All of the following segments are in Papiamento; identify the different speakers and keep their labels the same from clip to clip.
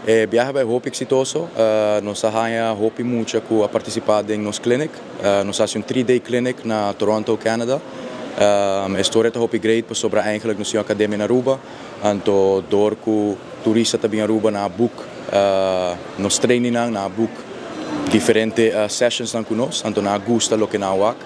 Speaker 1: E biahe a bay hopi exitoso. Nos a haya hopi mucha cu a participa den nos clinic. Nos a haci un 3-day clinic na Toronto, Canada. E storia ta hopi great pasobra eigenlijk nos tin un academia na Aruba. Anto door cu turista ta bin Aruba, nan a book nos training nan, nan a book diferente sessions nan cu nos, anto nan a gusta loke nan a wak.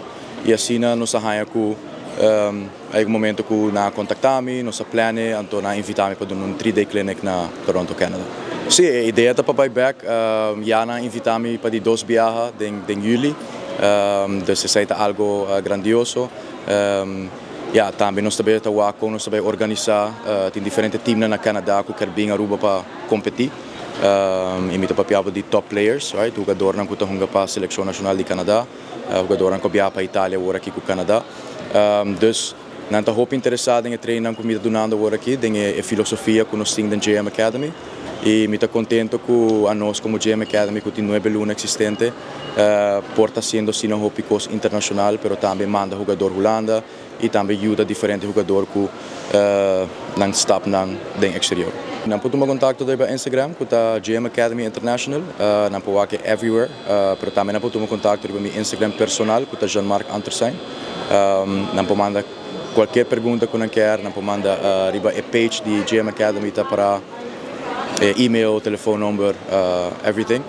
Speaker 1: Y asina nos a haya cu un momento cu nan a contacta mi, nos a plan, anto nan a invita mi pa duna un 3-day clinic na Toronto, Canada. Si, e idea ta pa bay back, ya nan a invita mi pa di dos biaha den juli, dus esey ta algo grandioso. Ja, tambe nos tambe ta wak con nos tambe organisa, tin diferente team na Canada cu kier bin Aruba pa competi. Y mi ta papiabo di top players, right? Jugadornan cu ta hunga pa seleccion nacional di Canada, jugadornan cu biaha pa Italia awor aki cu Canada. Dus nan ta hopi interesa den e training cu mi ta dunando awor aki, den e filosofia cu nos tin den JM Academy. Y mi ta contento cu anos como JM Academy, cu tin 9 luna existente, por ta haciendo asina hopi cos internacional, pero tambe manda jugador Hulanda y tambe yuda diferente jugador cu nan stapnan den exterior. Nan por tuma contacto riba Instagram, cu ta JM Academy International, nan por wak everywhere, pero tambe nan por tuma contacto riba mi Instagram personal, cu ta Jean-Marc Antersein. Nan por manda cualkier pregunta cu nan kier, nan por manda riba e page di JM Academy ta pa email, telephone number, everything.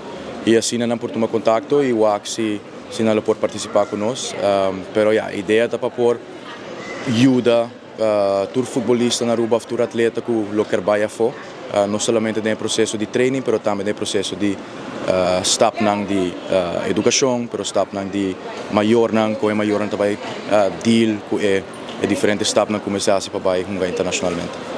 Speaker 1: Y asina nan por tuma contacto y wak si nan por participa cu nos. Pero ja, idea ta pa por yuda tur futbolista na Aruba, tur atleta cu lo kier bay afo, no solamente den proceso di training, pero tambe den proceso di stapnan di educacion, pero stapnan di mayornan, con e mayornan tambe deal cu e diferente stapnan cu mester haci pa bay hunga internacionalmente.